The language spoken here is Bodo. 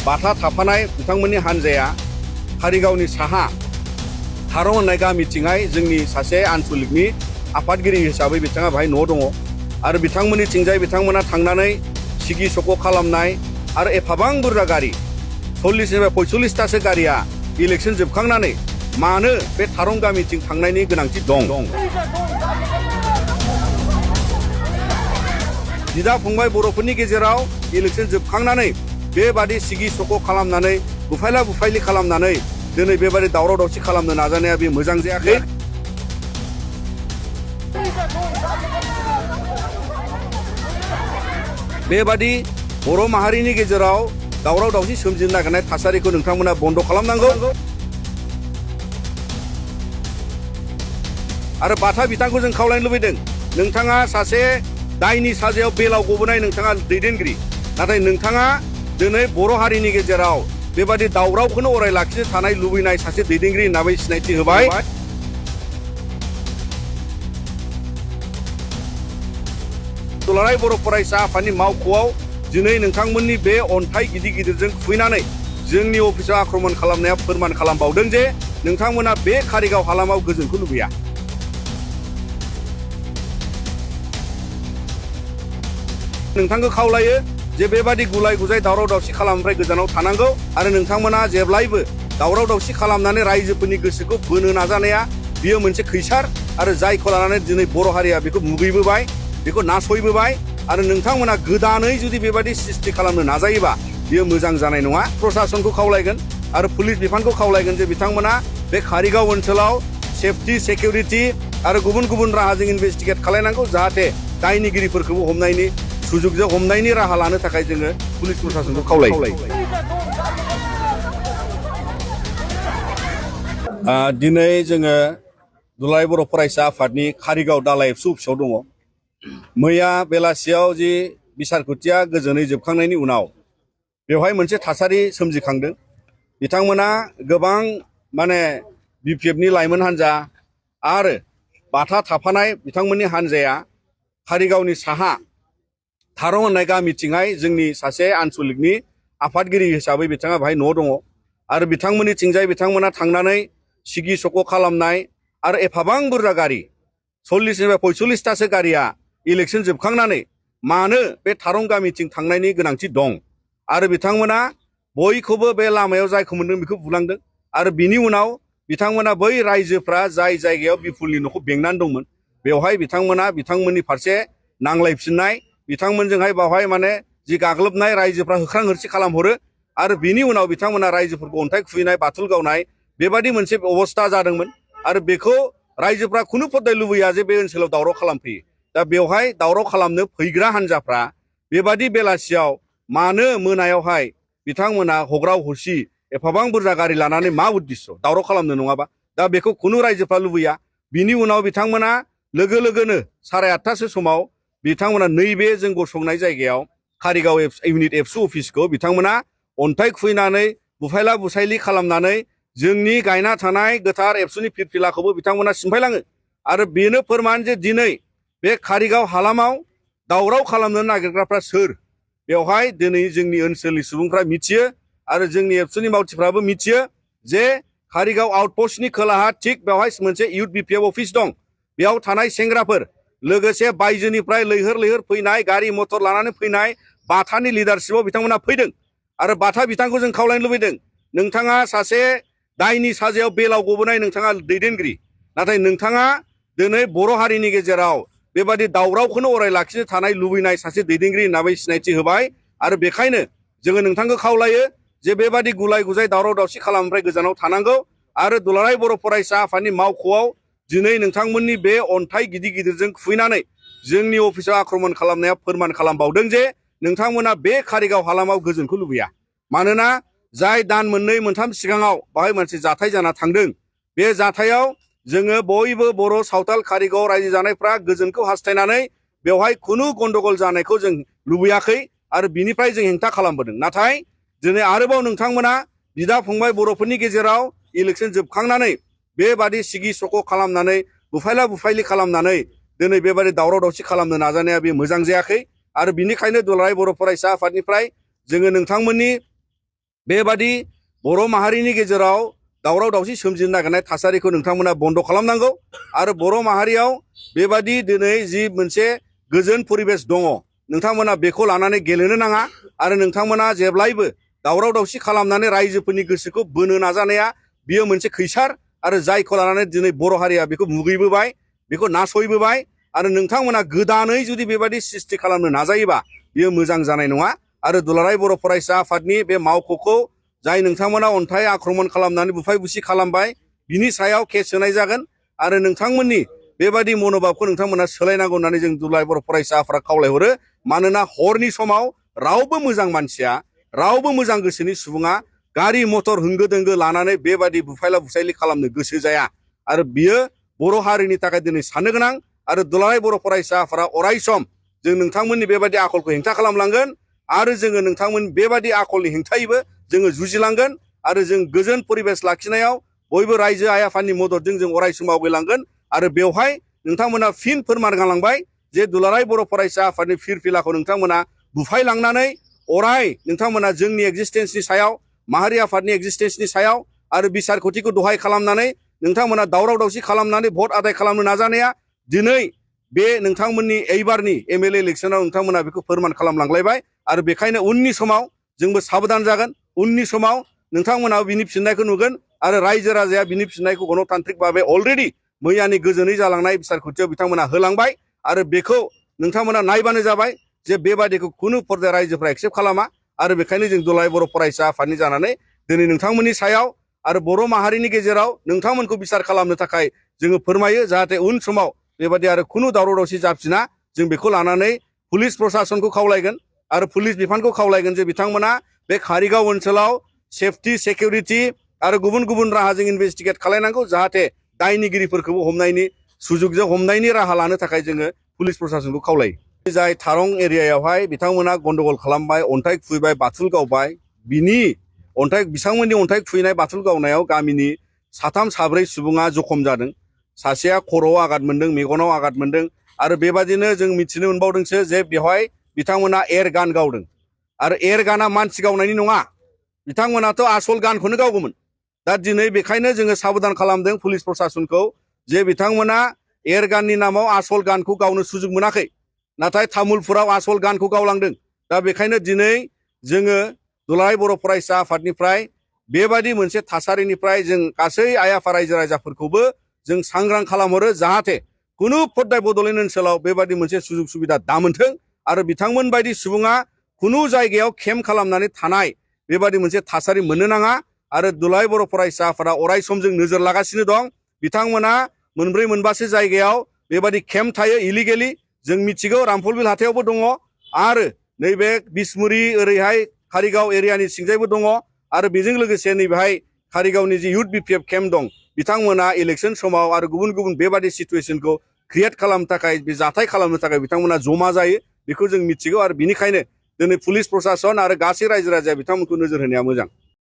बाथा थाफानाय बिथांमोननि हानजाया कारिगावनि साहा थारं होननाय गामिथिंहाय जोंनि सासे आनसलिकनि आफादगिरि हिसाबै बिथाङा बाहाय न' दङ आरो बिथांमोननिथिंजाय बिथांमोना थांनानै सिगि सख' खालामनाय आरो एफाबां बुरजा गारि 40निफ्राय 45थासो गारिया इलेक्सन जोबखांनानै मानो बे थारं गामिथिं थांनायनि गोनांथि दं। बिदा फंबाय बर'फोरनि गेजेराव इलेक्सन जोबखांनानै बेबादि सिगि सख' खालामनानै बुफायला बुफायलि खालामनानै दिनै बेबादि दावराव दावसि खालामनो नाजानाया बे मोजां जायाखै। बेबादि बर' माहारिनि गेजेराव दावराव दावसि सोमजिनो नागिरनाय थासारिखौ नोंथांमोना बन्द' खालामनांगौ आरो बाथा बिथांखौ जों खावलायनो लुबैदों नोंथाङा सासे दायनि साजायाव बेलाव गबोनाय नोंथाङा दैदेनगिरि नाथाय नोंथाङा दिनै बर' हारिनि गेजेराव बेबादि दावरावखौनो अराय लाखिनो थानाय लुबैनाय सासे दैदेनगिरि होननानै सिनायथि होबाय। दुलाराय बर' फरायसा आफादनि मावख'आव दिनै नोंथांमोननि बे अन्थाइ गिदिर गिदिरजों खुबैनानै जोंनि अफिसाव आक्रमण खालामनाया फोरमान खालामबावदों जे नोंथांमोना बे कारिगाव हालामाव गोजोनखौ लुबैया। नोंथांखौ खावलायो जे बेबादि गुलाय गुजाय दावराव दावसि खालामनिफ्राय गोजानाव थानांगौ आरो नोंथांमोना जेब्लायबो दावराव दावसि खालामनानै रायजोफोरनि गोसोखौ बोनो नाजानाया बियो मोनसे खैसार आरो जायखौ लानानै दिनै बर' हारिया बेखौ मुगैबोबाय बेखौ नासयबोबाय आरो नोंथांमोना गोदानै जुदि बेबादि सृष्टि खालामनो नाजायोबा बियो मोजां जानाय नङा। प्रशासनखौ खावलायगोन आरो पुलिस बिफानखौ खावलायगोन जे बिथांमोना बे कारिगाव ओनसोलाव सेफटि सिकिउरिटि आरो गुबुन गुबुन राहाजों इनभेस्टिगेट खालायनांगौ जाहाथे दायनिगिरिफोरखौबो हमनायनि सुजुगजों हमनायनि राहा लानो थाखाय जोङो पुलिस प्रशासनखौ खावलायो। दिनै जोङो दुलाराय बर' फरायसा आफादनि कारिगाव दालाइ एबसु अफिसाव दङ। मैया बेलासियाव जि बिसारखथिया गोजोनै जोबखांनायनि उनाव बेवहाय मोनसे थासारि सोमजिखांदों। बिथांमोना गोबां बिपिएफनि लाइमोन हान्जा आरो बाथा थाफानाय बिथांमोननि हान्जाया कारिगावनि साहा थारं होननाय गामिथिंहाय जोंनि सासे आनसलिकनि आफादगिरि हिसाबै बिथाङा बाहाय न' दङ आरो बिथांमोननिथिंजाय बिथांमोना थांनानै सिगि सख' खालामनाय आरो एफाबां बुरजा गारि 40निफ्राय 45थासो गारिया इलेक्सन जोबखांनानै मानो बे थारं गामिथिं थांनायनि गोनांथि दं आरो बिथांमोना बयखौबो बे लामायाव जायखौ मोनदों बेखौ बुलांदों आरो बिनि उनाव बिथांमोना बै रायजोफ्रा जाय जायगायाव बिपुलनि न'खौ बेंनानै दंमोन बेवहाय बिथांमोना बिथांमोननि फारसे नांलायफिननाय बिथांमोनजोंहाय बावहाय जि गाग्लोबनाय रायजोफ्रा होख्रां होरसि खालामहरो आरो बिनि उनाव बिथांमोना रायजोफोरखौ अन्थाइ खुबैनाय बाथुल गावनाय बेबादि मोनसे अबस्था जादोंमोन आरो बेखौ रायजोफ्रा खुनु पद्दाय लुबैया जे बे ओनसोलाव दावराव खालामफैयो। दा बेवहाय दावराव खालामनो फैग्रा हान्जाफ्रा बेबादि बेलासियाव मानो मोनायावहाय बिथांमोना हग्राव हरसि एफाबां बुरजा गारि लानानै मा उद्देश्य दावराव खालामनो नङाबा दा बेखौ खुनु रायजोफ्रा लुबैया। बिनि उनाव बिथांमोना लोगो लोगोनो 8:30 समाव बिथांमोना नैबे जों गसंनाय जायगायाव कारिगाव इउनिट एबसु अफिसखौ बिथांमोना अन्थाइ खुबैनानै बुफायला बुसायलि खालामनानै जोंनि गायना थानाय गोथार एबसुनि फिरफिलाखौबो बिथांमोना सिमफायलाङो आरो बेनो फोरमान जे दिनै बे कारिगाव हालामाव दावराव खालामनो नागिरग्राफ्रा सोर बेवहाय दिनै जोंनि ओनसोलनि सुबुंफ्रा मिथियो आरो जोंनि एबसुनि मावथिफ्राबो मिथियो जे कारिगाव आउटपस्टनि खोलाहा थिग बेवहाय मोनसे इउथ बिपिएफ अफिस दं। बेयाव थानाय सेंग्राफोर लोगोसे बायजोनिफ्राय लैहोर लैहोर फैनाय गारि मटर लानानै फैनाय बाथानि लिडारशिपआव बिथांमोना फैदों आरो बाथा बिथांखौ जों खावलायनो लुबैदों नोंथाङा सासे दायनि साजायाव बेलाव गबोनाय नोंथाङा दैदेनगिरि नाथाय नोंथाङा दिनै बर' हारिनि गेजेराव बेबादि दावरावखौनो अराय लाखिनो थानाय लुबैनाय सासे दैदेनगिरि होननानै सिनायथि होबाय आरो बेखायनो जोङो नोंथांखौ खावलायो जे बेबादि गुलाय गुजाय दावराव दावसि खालामनिफ्राय गोजानाव थानांगौ आरो दुलाराय बर' फरायसा आफादनि मावख'आव दिनै नोंथांमोननि बे अन्थाइ गिदिर गिदिरजों खुबैनानै जोंनि अफिसाव आक्रमण खालामनाया फोरमान खालामबावदों जे नोंथांमोना बे कारिगाव हालामाव गोजोनखौ लुबैया। मानोना जाय दान मोननै मोनथाम सिगाङाव बाहाय मोनसे जाथाय जाना थांदों बे जाथायाव जोङो बयबो बर' सावथाल कारिगाव रायजो जानायफ्रा गोजोनखौ हास्थायनानै बेवहाय खुनु गन्डगल जानायखौ जों लुबैयाखै आरो बिनिफ्राय जों हेंथा खालामबोदों। नाथाय दिनै आरोबाव नोंथांमोना बिदा फंबाय बर'फोरनि गेजेराव इलेक्सन जोबखांनानै बेबादि सिगि सख' खालामनानै बुफायला बुफायलि खालामनानै दिनै बेबादि दावराव दावसि खालामनो नाजानाया बे मोजां जायाखै आरो बिनिखायनो दुलाराय बर' फरायसा आफादनिफ्राय जोङो नोंथांमोननि बेबादि बर' माहारिनि गेजेराव दावराव दावसि सोमजिनो नागिरनाय थासारिखौ नोंथांमोना बन्द' खालामनांगौ आरो बर' माहारियाव बेबादि दिनै जि मोनसे गोजोन परिबेस दङ नोंथांमोना बेखौ लानानै गेलेनो नाङा आरो नोंथांमोना जेब्लायबो दावराव दावसि खालामनानै रायजोफोरनि गोसोखौ बोनो नाजानाया बियो मोनसे खैसार आरो जायखौ लानानै दिनै बर' हारिया बेखौ मुगैबोबाय बेखौ नासयबोबाय आरो नोंथांमोना गोदानै जुदि बेबादि सृष्टि खालामनो नाजायोबा बियो मोजां जानाय नङा आरो दुलाराय बर' फरायसा आफादनि बे मावख'खौ जाय नोंथांमोना अन्थाइ आक्रमण खालामनानै बुफाय बुसि खालामबाय बिनि सायाव केस होनाय जागोन आरो नोंथांमोननि बेबादि मनोभाबखौ नोंथांमोना सोलायनांगौ होननानै जों दुलाराय बर' फरायसा आफादा खावलायहरो मानोना हरनि समाव रावबो मोजां मानसिया रावबो मोजां गोसोनि सुबुङा गारि मटर होंगो दोंगो लानानै बेबादि बुफायला बुसायलि खालामनो गोसो जाया आरो बियो बर' हारिनि थाखाय दिनै साननो गोनां आरो दुलाराय बर' फरायसा आफादा अरायसम जों नोंथांमोननि बेबादि आखलखौ हेंथा खालामलांगोन आरो जोङो नोंथांमोन बेबादि आखलनि हेंथायैबो जोङो जुजिलांगोन आरो जों गोजोन परिबेस लाखिनायाव बयबो रायजो आइ आफादनि मददजों जों अरायसम आवगायलांगोन आरो बेवहाय नोंथांमोना फिन फोरमान गालांबाय जे दुलाराय बर' फरायसा आफादनि फिरफिलाखौ नोंथांमोना बुफायलांनानै अराय नोंथांमोना जोंनि एक्जिस्टेन्सनि सायाव माहारि आफादनि एक्जिस्टेन्सनि सायाव आरो बिसारखथिखौ दहाय खालामनानै नोंथांमोना दावराव दावसि खालामनानै भट आदाय खालामनो नाजानाया दिनै बे नोंथांमोननि एइबारनि एमएलए इलेक्सनाव नोंथांमोना बेखौ फोरमान खालामलांलायबाय आरो बेखायनो उननि समाव जोंबो साबधान जागोन उननि समाव नोंथांमोनाबो बिनि फिननायखौ नुगोन आरो रायजो राजाया बिनि फिननायखौ गणतान्त्रिक भाबै अलरेडि मैयानि गोजोनै जालांनाय बिसारखथियाव बिथांमोना होलांबाय आरो बेखौ नोंथांमोना नायबानो जाबाय जे बेबादिखौ खुनु पर्दाया रायजोफ्रा एक्सेप्ट खालामा आरो बेखायनो जों दुलाराय बर' फरायसा आफादनि जानानै दिनै नोंथांमोननि सायाव आरो बर' माहारिनि गेजेराव नोंथांमोनखौ बिसार खालामनो थाखाय जोङो फोरमायो जाहाथे उन समाव बेबादि आरो खुनु दावराव दावसि जाफिना जों बेखौ लानानै पुलिस प्रसासनखौ खावलायगोन आरो पुलिस बिफानखौ खावलायगोन जे बिथांमोना बे कारिगाव ओनसोलाव सेफटि सिकिउरिटि आरो गुबुन गुबुन राहाजों इनभेस्टिगेट खालायनांगौ जाहाथे दायनिगिरिफोरखौबो हमनायनि सुजुगजों हमनायनि राहा लानो थाखाय जोङो पुलिस प्रसासनखौ खावलायो जाय थारं एरियायावहाय बिथांमोना गन्डगल खालामबाय अन्थाइ खुबैबाय बाथुल गावबाय बिनि बिथांमोननि अन्थाइ खुबैनाय बाथुल गावनायाव गामिनि साथाम साब्रै सुबुङा जखम जादों सासेया खर'आव आघात मोनदों मेगनाव आघात मोनदों आरो बेबादिनो जों मिथिनो मोनबावदोंसो जे बेवहाय बिथांमोना एयार गान गावदों आरो एयार गाना मानसि गावनायनि नङा बिथांमोनाथ' आसल गानखौनो गावगौमोन दा दिनै बेखायनो जोङो साबधान खालामदों पुलिस प्रसासनखौ जे बिथांमोना एयार गाननि नामाव आसल गानखौ गावनो सुजुग मोनाखै नाथाय तामुलपुराव आसल गानखौ गावलांदों दा बेखायनो दिनै जोङो दुलाराय बर' फरायसा आफादनिफ्राय बेबादि मोनसे थासारिनिफ्राय जों गासै आइ आफा रायजो राजाफोरखौबो जों सांग्रां खालामहरो जाहाथे खुनु पर्दाय बड'लेण्ड ओनसोलाव बेबादि मोनसे सुजुग सुबिदा दामोनथों आरो बिथांमोन बायदि सुबुङा खुनु जायगायाव केम्प खालामनानै थानाय बेबादि मोनसे थासारि मोननो नाङा आरो दुलाराय बर' फरायसा आफादा अराय सम जों नोजोर लागासिनो दं बिथांमोना मोनब्रै मोनबासो जायगायाव बेबादि केम्प थायो इलिगेलि जों मिथिगौ रामफलबिल हाथायावबो दङ आरो नैबे बिसमुरि ओरैहाय कारिगाव एरियानि सिंजायबो दङ आरो बेजों लोगोसे नैबेहाय कारिगावनि जि इउथ बिपिएफ केम्प दं बिथांमोना इलेक्सन समाव आरो गुबुन गुबुन बेबादि सिचुवेसनखौ क्रिएट खालामनो थाखाय बे जाथाय खालामनो थाखाय बिथांमोना जमा जायो बेखौ जों मिथिगौ आरो बिनिखायनो दिनै पुलिस प्रसासन आरो गासै रायजो राजाया बिथांमोनखौ नोजोर होनाया मोजां।